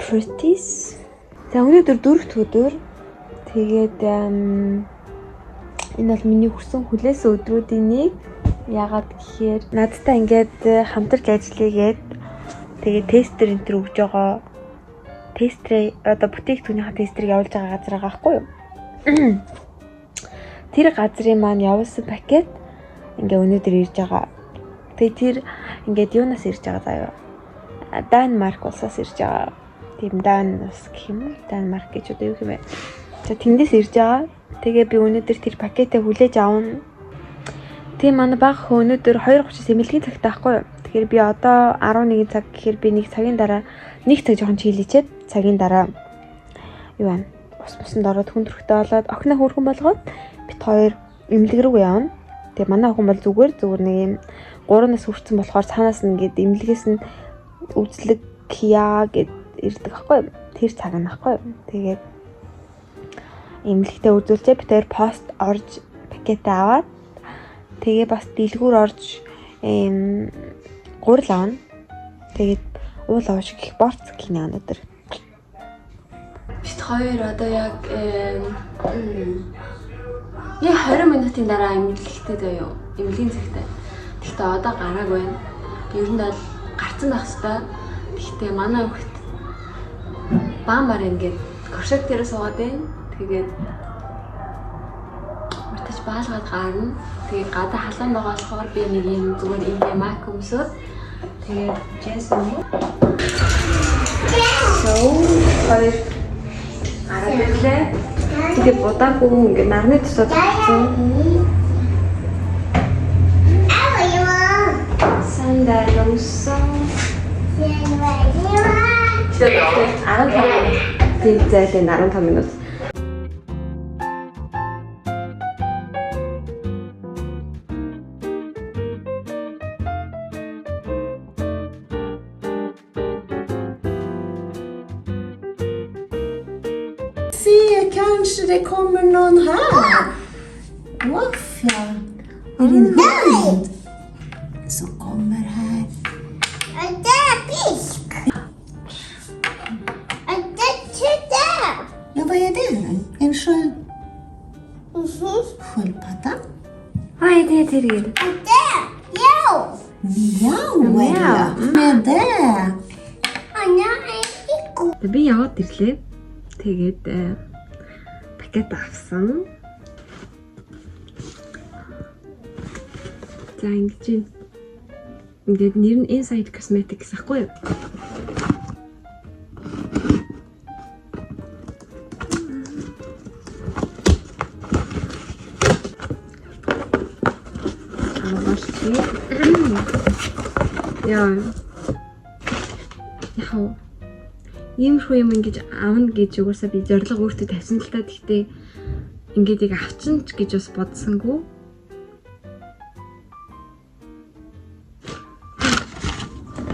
Pretties. За, өнөөдөр дөрөвт өдөр. Тэгээд энэ бол миний хүрсэн хүлээсэн өдрүүдийн нэг. Яагаад гэхээр надтай ингээд хамтарч ажиллая гээд тэгээд tester энэ төр өгж байгаа. Тестрээ одоо бүтээгдэхүүнийхээ тестерийг явуулж байгаа газар байгаа байхгүй юу? Тэр газрын маань явуулсан пакет ингээ өнөөдөр ирж байгаа. Тэгээ тэр ингээд юунаас ирж байгаа заяа. Данмарк улсаас ирж байгаа. Тийм, Дан улс гэх юм уу? Данмарк гэж одоо юу юм бэ? За, тэндээс ирж байгаа. Тэгээ би өнөөдөр тэр пакетээ хүлээж авна. Тэгээ манай бага хөө өнөөдөр 2:30-аас эмнэлгийн цагтай байхгүй юу? Тэгэхээр би одоо 11 цаг гэхээр би нэг цагийн дараа, нэг цаг жоохон chill хийчээд, цагийн дараа юу байна? Ус мусанд ороод, хүн төрхтэй болоод, охиноо хөөрхөн болгоод бид хоёр эмнэлэг рүү явна. Тэгээ манай охин бол зүгээр зүгээр нэг юм 3 нас хүрсэн болохоор цаанаас нь ингээд эмнэлгээс нь үзлэг хия гэд ирдэг байхгүй юу? Тэр цаг нь байхгүй юу? Тэгээд эмнэлэгтээ үзүүлчээ, бид хоёр пост орж пакетээ аваад, тэгээ бас дэлгүүр орж эм гурил авна. Тэгээд уул авш гэх борц гинэ өнөөдөр. Бид хоёр одоо яг яг 20 минутын дараа эмнэлэгтэй заяо. Эмнэлгийн цагтай. Гэхдээ одоо гарааг байна. Ер нь бол гарцсан байх хэвээр. Гэхдээ манай хүүхэд баамаар ингээд горшок дээр суугаад байна. Тэгээд мартаж баалгаад гарна. Тэгээд гадаа халуун байгаа болохоор би нэг юм зүгээр ингээ мак өмсөөд тэгээд Джейсон So хоёр гараад ирлээ. Тэгээ будаагүй ингээ нарны тусаад авсан. Сандал өмссөн. 15 минут. Тийм, зайлаа 15 минут. Se, kanske det kommer någon här. Woof, ja. Är det en hund som kommer här? Och det är fisk. Och det titta. Ja, vad är det då? En sköldpadda? Vad är det till? Och det, jo. Miau är det, ja. Med det. Och jag är iko. Би яваад ирлээ. Тэгээд пакет авсан. За, ингэж байна. Ингээд нэр нь Inside Cosmetics ахгүй юу? Аваач. Яа. Яг уу, иймэрхүү юм ингэж авна гэж угаасаа би зорилго өөртөө тавьсан л та. Гэхдээ ингээд яг авчин ч гэж бас бодсонгүй.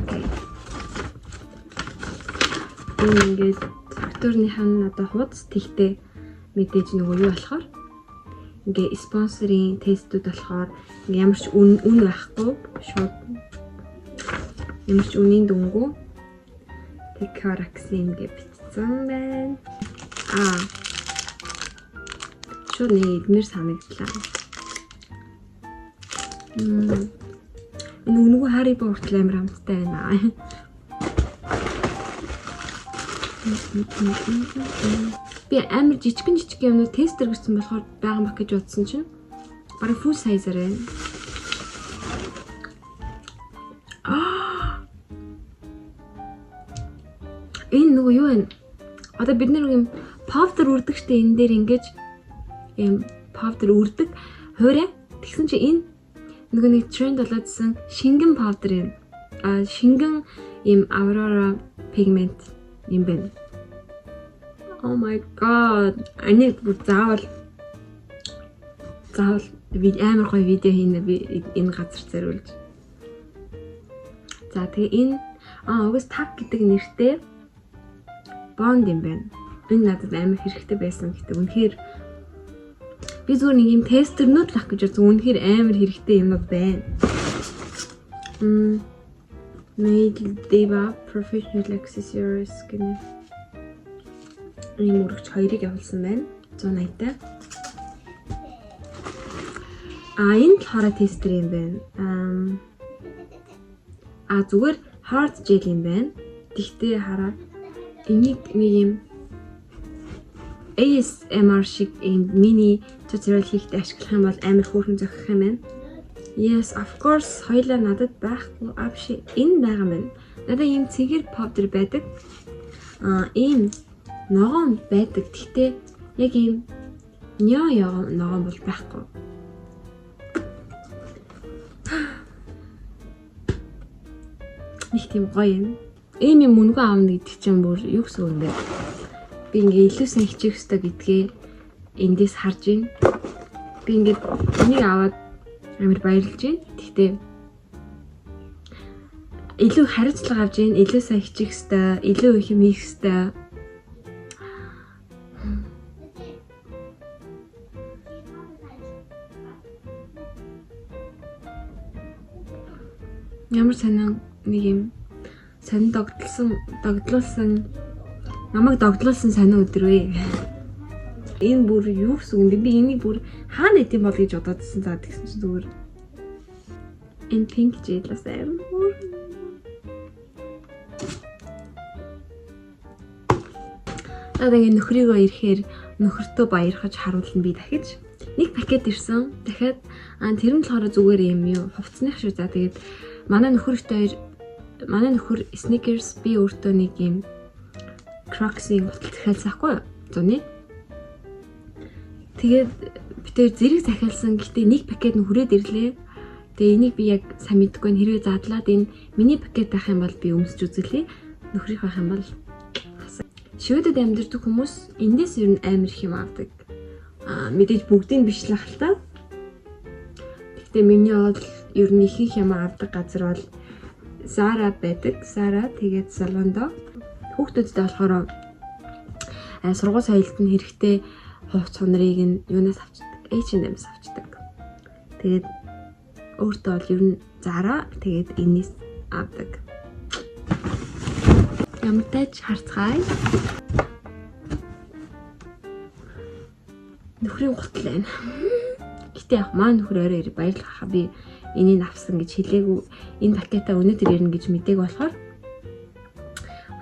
Okay. Энэ ингээд фактурных нь одоо хуудас, тэгтээ мэдээж нөгөө юу болохоор ингээ спонсорын тестүүд болохоор ингээ ямар ч үн үн байхгүй, шууд ямар ч үнийн дүнгүй Текараксин гэж бичсэн байна. Аа. Шууд нэг эднэр санагдлаа. Энэ үнэгүй Haribo хүртэл амар амттай байна. Би амар жижигэн жижиг юмнууд тестер гэсэн болохоор байгаа мах гэж бодсон чинь бараг full size арай. Аа. Энэ нөгөө юу вэ? Одоо бид нар юм powder үрдэг штэ, энэ дээр ингэж юм powder үрдэг хуурай. Тэгсэн чинь энэ нөгөө нэг тренд болоодсэн шингэн powder юм. А, шингэн юм Aurora pigment юм байна. Oh my God. Ани бүр заавал заавал би амар гоё видео хийнэ би энэ газар зориулж. За, тэгээ энэ угс таг гэдэг нэртэй бонд юм байна. Энэ надад амар хэрэгтэй байсан. Гэтэ үнэхээр би зүгээр нэг юм тестернүүд л ах гэж бодсон. Үнэхээр амар хэрэгтэй юмнууд байна. Made Diva Professional Accessories гэнэ. Ийм өргөч хоёрыг явуулсан байна. 180 таа. А энэ болохоор тестер юм байна. А зүгээр hard gel юм байна. Тэгтээ хараа энийг нэг юм ASMR шиг ийм мини tutorial хийхдээ ашиглах юм бол амар хөөрхөн зохих юм байна. Yes, of course хоёлаа надад байхгүй. А биш энэ байгаа юм байна. Надад ийм цэгэр powder байдаг. А ийм ногоон байдаг. Тэгтээ яг ийм нёо ногоон бол байхгүй. Нэг тийм гоё юм. Ийм юм мөнгө аавна гэдэг чинь бүр юу гэсэн үг юм бэ? Би ингээ илүү сайн хичээх ёстой гэдгээ эндээс харж байна. Би ингээд энийг аваад амар баярлж байна. Тэгтээ илүү хариуцлага авч байна, илүү сайн хичээх ёстой, илүү их юм хийх ёстой. Ямар сонин нэг юм сонин догдлуулсан намайг догдлуулсан сонин өдөр вэ. Энэ бүр юу гэсэн юм бэ? Би энийг бүр хаана идэм бол гэж бодоодсэн. За тэгсэн чинь зүгээр энэ pink gel-аас амар бүр. Одоо ингэ нөхрийгөө ирэхээр нөхөртөө баярхаж харуулна би дахиж. Нэг пакет ирсэн. Дахиад тэр нь болохоор зүгээр юм юу хувцсных шүү. За тэгээд манай нөхөр манай нөхөр sneakers, би өөртөө нэг юм Crocs-ийн гутал захиалсан хгүй юу? Зуны. Тэгээд би тэр зэрэг захиалсан. Гэтэ нэг пакет нь хүрээд ирлээ. Тэгээ энийг би яг сайн мэдэхгүй нь хэрвээ задлаад энэ миний пакет байх юм бол би өмсч үзэлээ. Нөхрийнх байх юм бол Шведэд амьдардаг хүмүүс эндээс ер нь амар их юм авдаг. Аа мэдээж бүгдийг биш л ах л та. Гэхдээ миний бол ер нь ихэнх юм авдаг газар бол Zara байдаг. Zara тэгээд Zalando. Хүүхдүүдтэй болохоор сургууль соёлд нь хэрэгтэй хувц хунрыг нь юунаас авчдаг? H&M-с авчдаг. Тэгээд өөртөө бол ер нь Zara тэгээд энэс авдаг. Ямар тач харцгаая. Нөхрийн гутал байна. Гэтэ яг маа нөхөр орой ирээ баярлах хаа би энийг авсан гэж хэлээгүй. Энэ пакетаа өнөөдөр ирнэ гэж мэдээг болохоор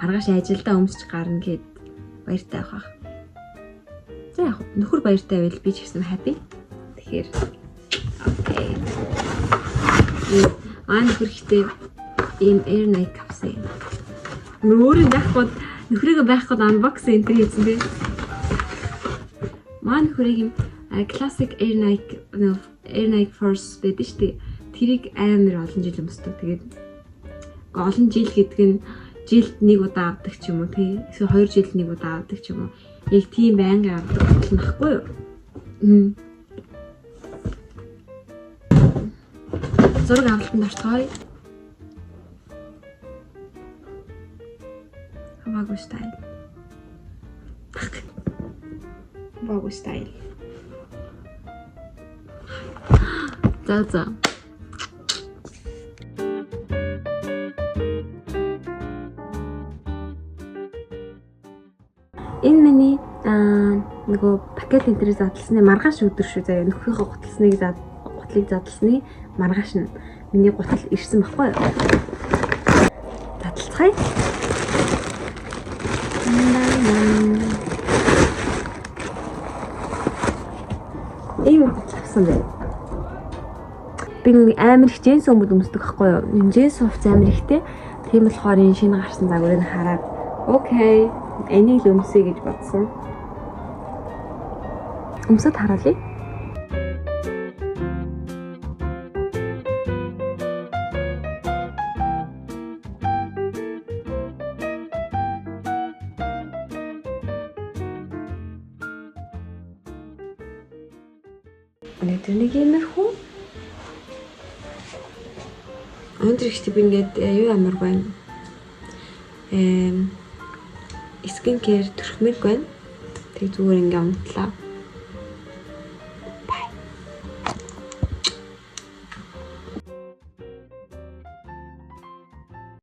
маргааш ажилдаа өмсч гарна гэд баяртай байх. За яг нөхөр баяртай байвал би ч гэсэн happy. Тэгэхээр окей. Маа нөхөр ихтэй ийм Air Nike авсан юм. Өөрөө байхгүй нөхрийгөө байхгүй unboxing энэ хийсэн тий. Маа нөхрийг юм classic Air Nike Air Nike Force байдаг шүү дээ. Тэрийг амар олон жил өмсдөг. Тэгээд олон жил гэдэг нь жилд нэг удаа авдаг ч юм уу тий. Эсвэл 2 жилд нэг удаа авдаг ч юм уу. Яг тийм байнга авдаг гутал нахгүй юу? Зураг авалтанд орцгоё. Vago style. Vago style. За за. Энэ миний нөгөө пакет энэ төр задлсны маргааш өдөр шүү заяа нөхрийнхөө гутлсныг гутлыг задлсны маргааш нь миний гутал ирсэн баггүй юу? Задлцгаая. Ийм гутал авсан байна. Би нэг амар их джинс өмд өмсдөг байхгүй юу? Энэ джинс хувцас амар ихтэй. Тийм болохоор энэ шинэ гарсан загварыг хараад окей, энийг л өмсөе гэж бодсон. Өмсөд хараалъя. Өнөөдөр нэг иймэрхүү. Өнөөдөр ихтэй би ингээд юу ямар байна? Skin care төрхмөр байна. Тэг зүгээр ингээ унтлаа.